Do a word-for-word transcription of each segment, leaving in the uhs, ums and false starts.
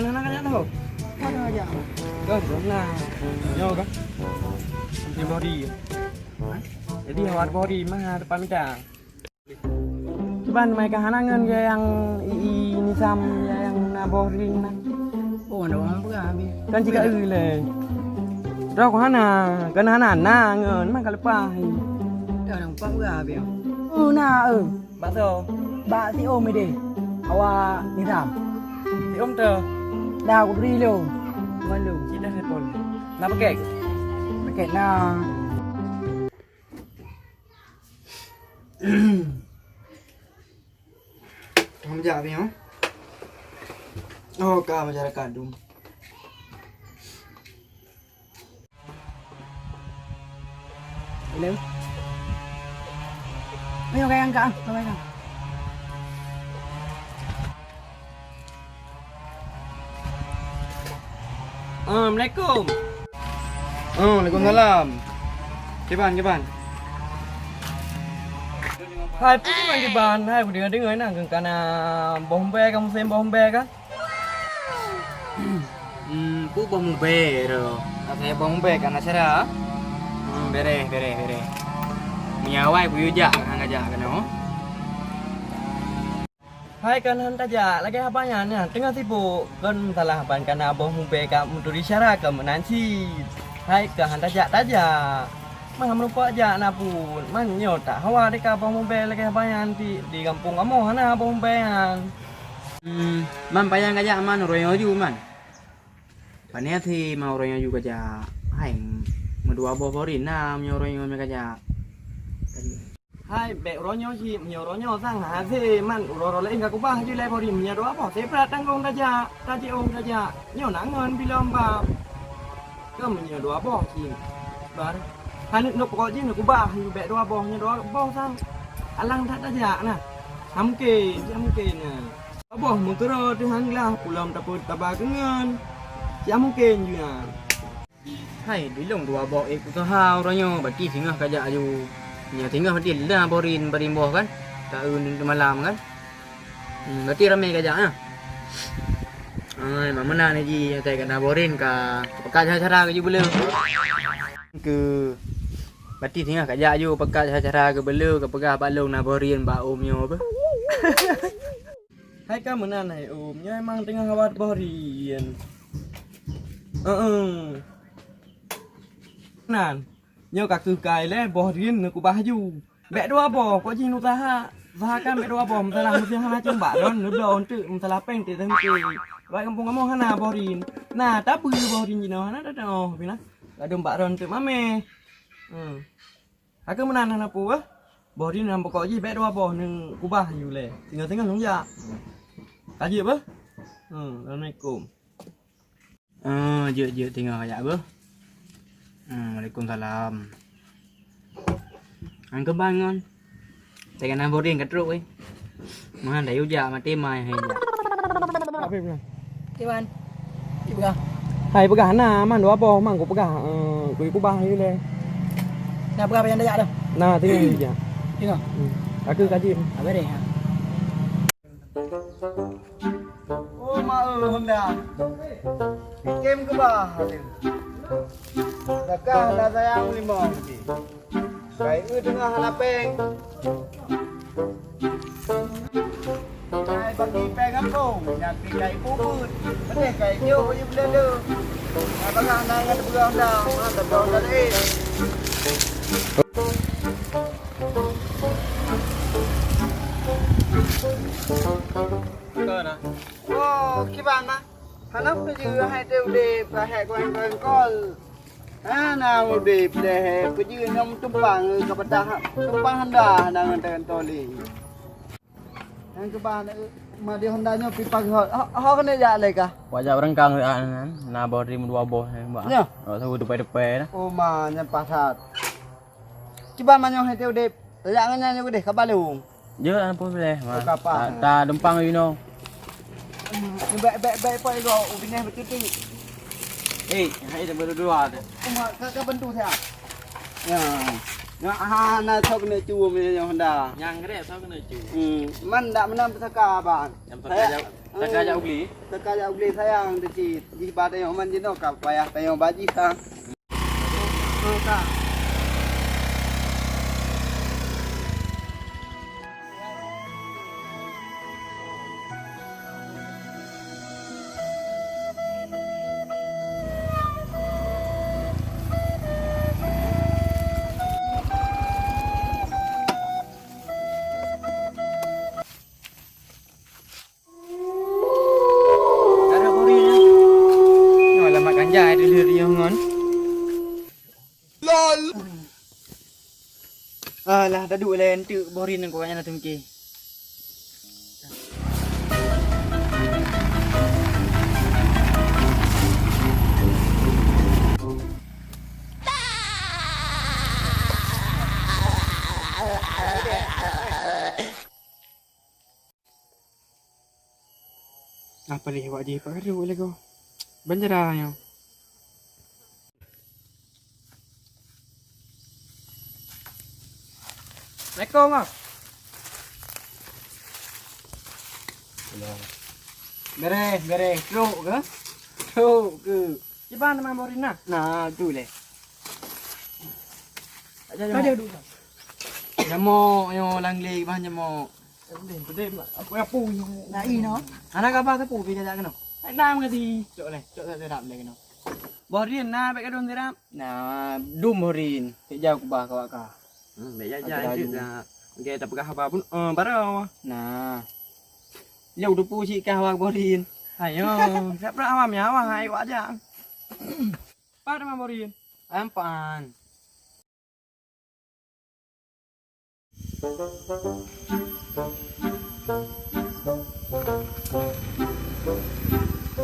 Mana nak tahu? Mana aja? Kan, nah. Nyoe kan? Di Bohri. Jadi awak Bohri mah depan mita. Kiban mai ka hana ngon ya nyang i, i Nizam, ya nyang na Bohri na. Oh, ada orang pegang habis. Kan jika eu lé. Droe hana, kan hana na ngon, man ka leupah. Dah orang pegang habis. Oh, na eu. Bak soe? Bak si Om ideh. Awak Nizam. Si Om teu? Dah, aku beri lu. Malu. Cina telepon. Na pakai? Pakai na. Kamu jak, Bing, oh? Oh, ka masyarakat dum. Hello. Ayo, kaya angkat ah, kaya angkat. Assalamualaikum. Oh, waalaikumsalam. Kiban, kiban. Hai, peue kiban, kiban? Hai, kudeungoe-deungoe na, kana boh mubèe ka, musém boh mubèe ka? Hmm, peue boh mubèe tu? Asai boh mubèe ka na syara? Hmm, bèrèh, bèrèh, bèrèh. Meunyo awai kuyue jak, hana jak keunoe. Hai, kon han tajak, lagèe haba nyan, nyan teungoh sibuk. Kon salah ban kana boh mubèe ka meuturi syara keu meunan cit. Hai, kon han tajak, tajak. Mah meureumpok jak na phon. Man nyoe tak hawa deka boh mubèe lagèe haba nyan di, di gampông kamoe hana boh mubèe nyan. Hmm, man pajan kajak man uroe nyoe ju man. Pane até ma uroe nyoe ju kajak. Hai, meudua boh boh rin na meunyoe uroe nyoe kajak. Hai, bèk uroe nyoe cit, meunyoe uroe nyoe sang hase man uroe-uroe laén ka kubah ju lé boh rin meunyoe dua boh. Sibrat tanggong tajak, tajiôh tajak. Nyoe na ngon bilom bab. Keu meunyoe dua boh cit. Bar. Hana neuk pokok jih neuk kubah ju bèk dua boh, nyoe dua boh sang. Alang that tajak na. Hamke, hamke na. Dua boh meukeurô teuh han glah, pulam tapeuet taba keungeun. Siat mungken jih nyan. Hai, dilông dua boh ék usaha uroe nyoe, berarti singoh kajak aju. Nyoe singoh berarti dah boh rin, boh rin boh kan? Taeu malam kan? Hmm, berarti ramé kajak, nah. Ai, mak meunan jih, nyang tai ka na boh rin ka peugah cara-cara keu jih beu le. Keu, berarti singoh kajak aju peugah cara-cara keu beu le, ka peugah bak lôn na boh rin bak Om nyoe beh. Hai ka meunan hai Om, nyoe emang teungoh awat boh rin. Heeh. Nan, nyoe ka keuh kai lé boh rin neukubah ju. Bèk dua boh, kok jih neusaha, usahakan bèk dua boh, meusalah meuseuh hana cong bak ron, neubloe eunteuk, meusalah péng teuntèe. Bak gampông kamoe hana boh rin. Na, tapeue boh rin jinoe hana teuh, pih na. Ladôm bak ron eunteuk mamèh. Hmm. Ka keuh meunan hana peue, boh rin nyang bukok jih bèk dua boh neukubah ju lé. Singoh-singoh lôn jak. Ka jeuet beh? Hmm, assalamualaikum. Eh, jeuet-jeuet singoh jak beh. Hmm, waalaikumsalam. An keuban ngon. Teuka na boh rin ka trok weh. Meuhan dah yue jak maté mai hai jak. Habéh pih. Iwan. Ipeugah. Hai peugah na man dua boh man kupeugah, eh, kui kubah ilèe. Na peugah pajan tajak dah. Na tinggai jak. Tinggai. Hmm. Aku kaji. Habéh deh. Oh, ma eu Honda. Kem keubah. Dakah na sayang limong. Kai eu teungoh hana péng. Kai bagi péng gampông, nyan pih kai peubuet. Peudeh kai jok baju beuleu-leu. Kai bagah na ngon teupeugah Honda, meunan teupeugah Honda laén. Oh, kiban mah. Hana peujeuet hai teu udép, hai keuan-keuan kol. Hana udép lé, peujeuet nyoe meutumpang, ka patah tumpang Honda hana ngon teuntoli. Nyang keuban, eh, ma di Honda nyoe pih pageue. Ho, ho keuneuk jak lé kah? Wak jak beurangkang, ah, na boh rim dua boh, eh, mbak. Nyoe? Awak saboh tupai-tupai na. Oh, ma, nyan paih that. Kiban ma nyoe hai teu udép. Tajak ngon nyan nyoe keudeh, ka balong. Jeuet, hana peue lé, ma. Oh, ka paih. Ta, ta dumpang inoe. Hmm, bèk, bèk, bèk, poi go, u binéh beututu. Eh, hai dah berdua dah. Uma, ka, ka bantu siat. Ya. Nyak hana soe keuneuk cu meunyoe nyoe Honda. Nyang rek soe keuneuk cu. Hmm, man dak meunan peusaka, Bang. Nyang peusaka jak, peusaka jak u Bli. Peusaka jak u Bli sayang teuh cit. Jih ba tanyoe man jinoe ka payah tanyoe ba jih ka. Ka rhot buri nyan. Nyoe alamat ganja ai deuh nyoe ngon. Lol. Alah, taduek lé enteuk boh rin ngon awaknyan na teumike. Apa lé awak jih, Pak Kadu lé ko. Banjara nyoe. Assalamualaikum, Bang. Bereh, bereh. Trok ke? Trok ke? Kiban teuma boh rin na? Nah, tu lé. Ada, ada dulu. Jamok nyoe lang lé, bah jamok. Pedih, pedih, apa, apa nyoe? Nak i noh. Hana kaba sapeue pi kajak keunoe. Hai, na meugaji. Cok lé, cok, cok, cok, dap lé keunoe. Boh rin na bèk gadong sirap. Nah, dum boh rin. Cok jau kubah kawak ka. Hmm, bèk jajan cit dah. Oke, tapeugah haba pun, eh, baroe. Nah. Lheuh teupeu cit kah awak boh rin. Ayo, siap pula awam ya, awang hai wak aja. Pat teuma boh rin. Ampan.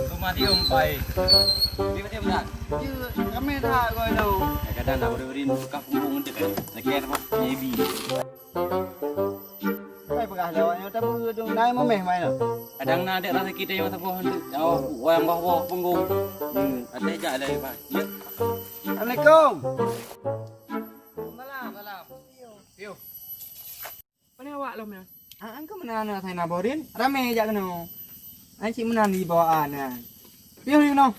Rumah dia umpai. Dia macam mana? Dia ramai dah kau tu. Kadang-kadang nak beri-beri buka punggung dia kan. Lagi ada apa? Maybe. Hai peugah lé awak nyoe tabeue dong, na i mameh mai nyoe. Kadang na adek rasa kita nyang saboh tu. Nyang wayang boh-boh punggung. Hmm, até jak lé, Pak. Ya. Assalamualaikum. Salam, salam. Piu. Pane awak lom nyan? Ah, angka meunan na boh rin. Ramé jak keunoe. An cit meunan di bawaan nyan. Piu, piu keunoe.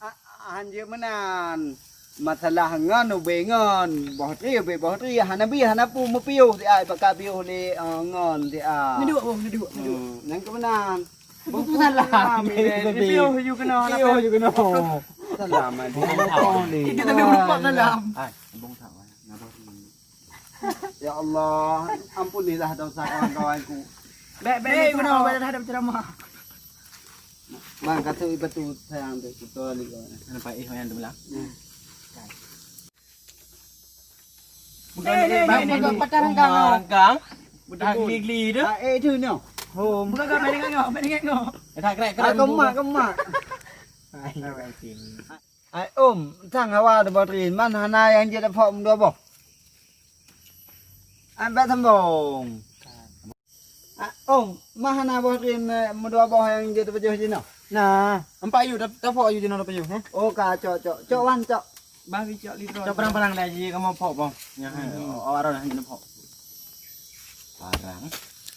A-, hanjeuet meunan. Masalah ngon ubé ngon boh tri, ubé boh tri, hana bi, hana pu meupiôh siat, baka piôh lé, eh, ngon siat. Neuduek boh, neuduek, neuduek. Hmm, nyang keu meunan. Boh salah. Piôh ju keunoe, hana piôh ju keunoe. Salah, Madi. Itu tadi lupa salam. Hai, bong tak, Wan. Ngapa sih? Ya Allah, ampunilah dosa kawan-kawanku. Bèk, bèk, bèk, keunoe, bèk hadap ceramah. Bang, kata ibu tu sayang tu, betul juga. Kenapa eh yang tu lah? Hmm. Eh, eh, eh, eh, patah renggang. Renggang. Patah geli-geli tu. Ah, eh, tu nyoh. Hom. Bukan kau main dengan kau, main dengan kau. Dah krek-krek. Ah, kemak, kemak. Ai, Om, sang hawa teuboh trin, man hana nyang jeuet teupok meudua boh. Ai, bèk sombong. Ah, Om, man hana boh trin, eh, meudua boh nyang jeuet teupajoh jinoe? Na, empat yu, tap-, tapok yu jinoe teupajoh, eh? Oh, ka, cok, cok. Cok wan, cok. Bah, bi cok li droe. Cok parang-parang dah ji kamoe pok boh. Nyan, hmm, awak roh dah jinoe pok. Parang.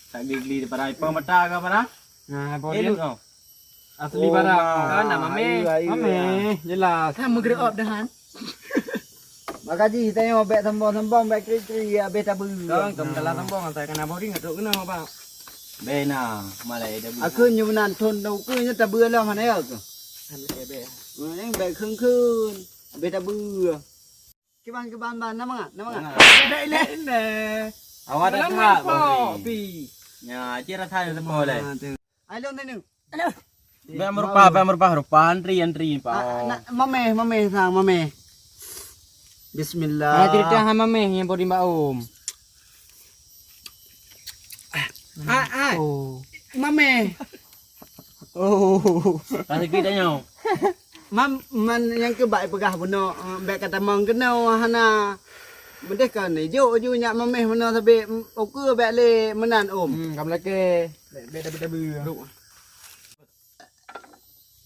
Tak geli-geli daripada ipong mata ke parang? Nah, boh trin. Asli barang. Oh, na mameh. Ayu, ayu, mameh, jelas. Kan meugreuop dah, han? Maka jih tanyoe bèk sombong-sombong, bèk kri-kri, habéh tabeue. Kang, kang dalam sombong, asai kana boring, trok keunoe, Pak. Bèk na, malai tabeue. Aku nyoe meunan thon tau, ku nyoe tabeue lom hana ya ke? Hana ya, bèk. Nyang bèk kheun-kheun, habéh tabeue. Kiban-kiban ban, nama ngak? Nama ngak? Bèk ilèe. Awak dah main pok, pi. Nya, cit rasa sepo lé. Ai lôn teuneuk. Bèk meurupah, bèk meurupah, rupah antri, antri, Pak. Ah, nak mameh, mameh sang, mameh. Bismillah. Nah, cerita ha mameh nyang bodi Mbak Om. Ah, ah. Oh. Mameh. Oh. Rasa kita nyoe. Mam, man nyang keu bak peugah bunoe, eh, bèk ka tamong keunoe hana. Meudeh kon ijok ju nyak mameh meunoe sabé, mm, ukeue bèk lé meunan, Om. Hmm, ka meulakèe. Bèk, bèk tabeue-tabeue. Duek.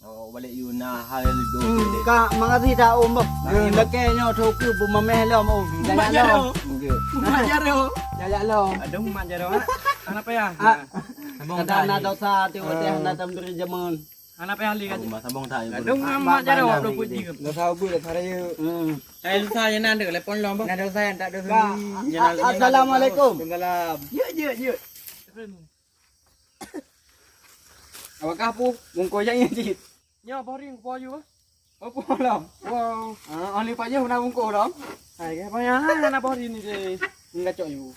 Oh, balik you na hal tu. Hmm, ka, makasih dah, Om, bah. Nah, lakèe nyoe tho keu beumamèh lom, Om. Mak jaro. Jajak lom. Jajak lom. Aduh, mak jaro, ha? Kenapa ya? Ah. Kadang na dosa, tiwak teh na tam dari zaman. Anak payah li kan? Sabong tak? Aduh, mak jaro, dua puluh jam. Dosa ubit, dosa raya. Hmm. Eh, dosa je na ada, telepon lom, bah. Na dosa yang tak ada. Assalamualaikum. Waalaikumsalam. Jeuet, jeuet, jeuet. Apakah pu bungkôh jak nyan cit? Nyoe boring ku po yu. Oh, pu lom. Wow. Ah, ahli payah na bungkôh lom. Hai, ke payah na boring ni je. Enggak cok yu.